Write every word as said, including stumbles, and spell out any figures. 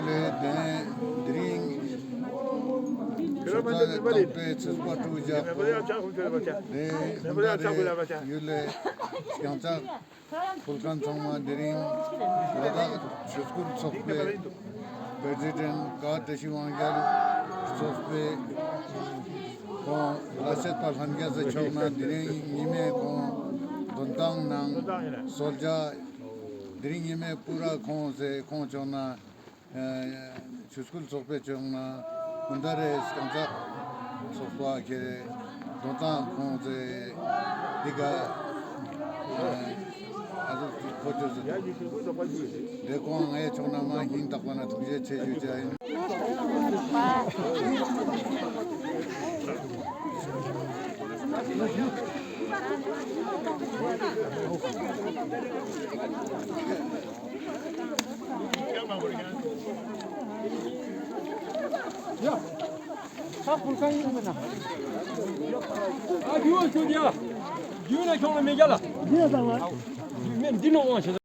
ལས་དེ་ནས་དེ་རིང་ཆུ་ཚོད་དང་པོའི་ཚོད་དཔག་དྲུག་བརྒྱབ། དེ་ཧུན་ད་རེ་ཡུལ་ལས་རྒྱང་ཚགས་ཕུལ་མཁན་ཚང་མ། དེ་རིང་ལ་དྭགས་ཆོས་སྐུལ་ཚོགས་པའི་པྲེ་སི་ཌེན་ཀ་བཀྲ་ཤིས་དབང་རྒྱལ་ཚོགས་པའི་ཁོང་ལ་བཤད་པ་ལྷན་རྒྱས་ཚོ་མཆོག་ན། དེ་རིང་ཉི་མའི་ཁོང་འདོན་སྟངས་ནང་གསོལ་ཇ། དེ་རིང་ཉི་མའི་སྤུ་ར་ཁོང་ཟེར་ཁོང་མཆོག་ན། ཆོས་སྐུལ་ཚོགས་པའི་ཕྱོགས་ནས་ཧུན་ད་རེ་རྐང་ཚག་ཚོགས་པ་ཁྱེད་རེ་དོན་དང་ཁོང་ཚོས་འདི་ག་ཨ་ཟུག་ཅིག་ཁོ་ཚོས་ཟེར་དུས། དེ་ཁོང་ངའི་ཕྱོགས་ནས་མ་ཧིང་དག་པ་ན་ཐུགས་རྗེ་ཆེ་ཞུ་བྱ་ཡིན། ཡ། ཁ་ཕུར་ཁ་ཡིན་མིན་ན། ཨ་རྒྱུ་བ་ཞུ་རྒྱ། རྒྱུ་ན་ཁྱོང་ལ་མེ་རྒྱ་ལ། རྒྱུ་ན་དང་བ། མེ་འདི་ནོ་དབང་ཞེ།